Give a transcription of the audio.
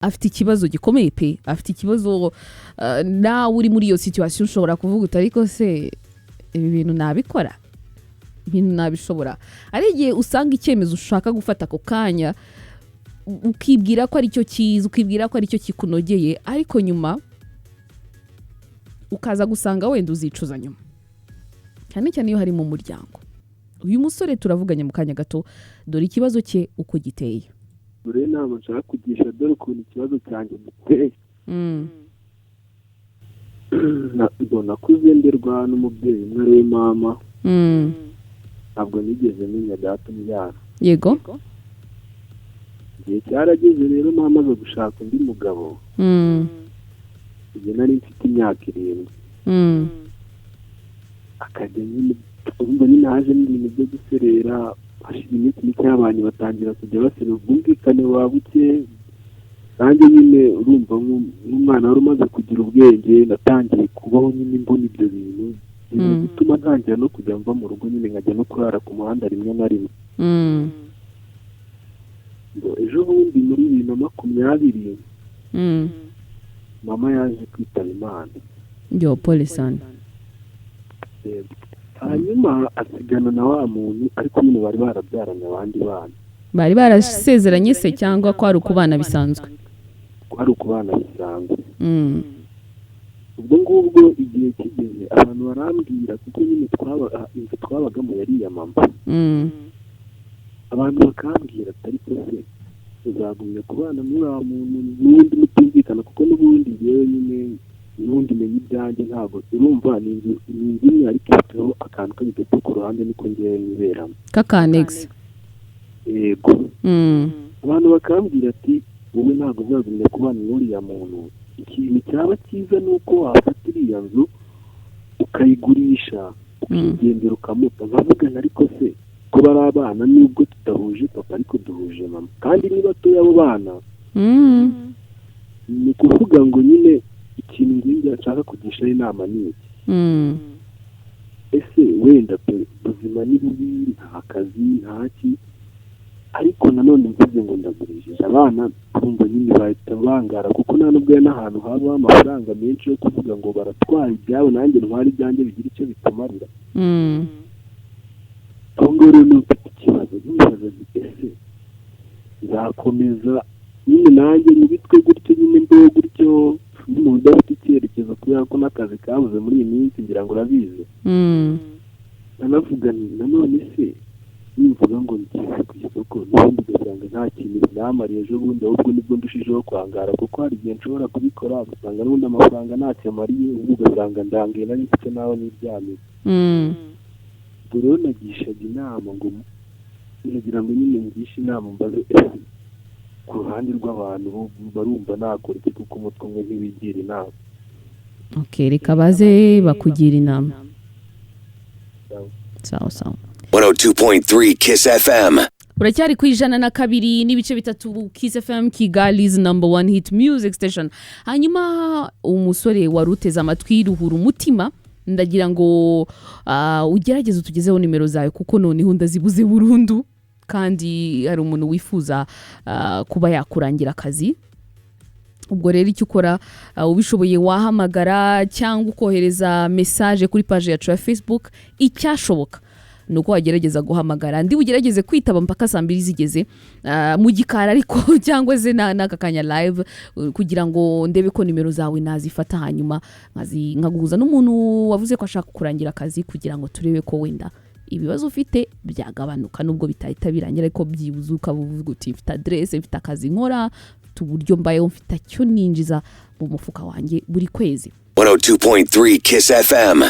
Afite ikibazo gikomeye pe, afite ikibazo. Nawe uri muri iyo situation ushobora kuvuga uti: "Ariko se ibi bintu nabikora? Ibintu nabishobora?" Ari igihe usanga icyemezo ushaka gufata ako kanya ukibwira ko aricyo cyiza, ukibwira ko aricyo kikunogeye, ariko nyuma ukaza gusanga wenda uzicuza nyuma, cyane cyane iyo hari mu muryango. Uyu musore turavuganye mu kanya gato, dore ikibazo cye uko giteye. Dore inama nshaka kugisha, dore ukuntu ikibazo cyanjye giteye. Nakuze nderwa n'umubyeyi umwe ari we mama. Ntabwo nigeze menya data umbyara. Igihe cyarageze rero mama aza gushaka undi mugabo. Igihe nari mfite imyaka 7. Akajya nyine, urumva nyine hajemo ibintu byo guserera. Hashize iminsi mike abantu batangira kujya baserera, ubwumvikane buba buke. Nanjye nyine urumva nk'umwana wari umaze kugira ubwenge, natangiye kubaho nyine mbona ibyo bintu biri gutuma ntangira no kujya mva mu rugo nyine, nkajya no kurara ku muhanda rimwe na rimwe. Ngo ejo bundi muri 2020 mama yaje kwitaba Imana. Yo, pole sana. Yego. Hanyuma asigana na wa muntu, ariko nyine bari barabyaranye abandi bana. Bari barasezeranye se cyangwa kwari ukubana bisanzwe? Kwari ukubana bisanzwe. Ubwo ngubwo igihe kigeze abantu barambwira, kuko nyine twaba inzu twabagamo yari iya mama. Abantu bakambwira ati: "Ariko se uzagumya kubana n'uriya muntu n'ubundi mutumvikana?" Kuko n'ubundi yewe nyine n'ubundi menya ibyanjye, ntabwo urumva ni inzu imwe ariko ifiteho akantu k'agatoki ku ruhande, niko ngewe niberamo. K'akanegisi. Yego. Abantu bakambwira ati: "Wowe ntabwo uzagumya kubana n'uriya muntu. Ikintu cyaba cyiza ni uko wafata iriya nzu ukayigurisha, ukigendera, ukamuta." Nkavugana: "Ariko se ko bari abana, nubwo tudahuje papa ariko duhuje mama, kandi ni batoya abo bana?" Ni ukuvuga ngo nyine ikintu ngingi nshaka kugishaho inama ni iki: Ese wenda pe ubuzima ni bubi, nta kazi, nta ki, ariko nanone mvuze ngo ndagurishije, abana urumva nyine bahita bangara, kuko nta nubwo hari n'ahantu haba amafaranga menshi yo kuvuga ngo baratwara ibyabo nanjye ntwara ibyanjye bigira icyo bitumarira. Aho ngaho rero niba mfite ikibazo, nkibaza nti: "Ese nzakomeza nyine nanjye nkubitwe gutyo nyine, mbeho gutyo nk'umuntu udafite icyerekezo?" Kubera ko n'akazi kabuze muri iyi minsi, ngira ngo urabizi. Nanavuga nti: "Nanone se nimvuga ngo ngiye ku isoko, n'ubundi ugasanga nta kintu binamariye ejo bundi, ahubwo nibwo ndushijeho kwangara?" Kuko hari igihe nshobora kubikora ugasanga n'ubundi amafaranga ntacyo amariye, ubu ugasanga ndangaye nari mfite n'aho niryamiye. Ubwo rero nagishaga inama ngo nagira ngo nyine ngishe inama, mbaze: ese ku ruhande rw'abantu bo barumva nakora iki? Kuko umutwe umwe ntiwigira inama. Okay, reka baze bakugira inama. Sawa sawa. 102.3 Kiss FM. Uracyari ku 102.3 Kiss FM, Kigali's number one hit music station. Hanyuma umusore wari uteze amatwi Ruhura Umutima, ndagira ngo ugerageze utugezeho nimero zawe, kuko noneho ndazibuze burundu, kandi hari umuntu wifuza kuba yakurangira akazi. Ubwo rero icyo ukora, ubishoboye wahamagara cyangwa ukohereza message kuri page yacu ya Facebook. Icyashoboka ni uko wagerageza guhamagara. Ndi bugerageze kwitaba mpaka saa 2 zigeze mu gikari, ariko cyangwa se n'aka kanya live, kugira ngo ndebe ko nimero zawe nazifata, hanyuma nkaguhuza n'umuntu wavuze ko ashaka kurangira akazi, kugira ngo turebe ko wenda ibibazo ufite byagabanuka, nubwo bitahita birangira, ariko byibuze ukaba uvuga uti: "Mfite aderese, mfite akazi nkora, mfite uburyo mbayeho, mfite icyo ninjiza mu mufuka wanjye buri kwezi." 102.3 Kiss FM.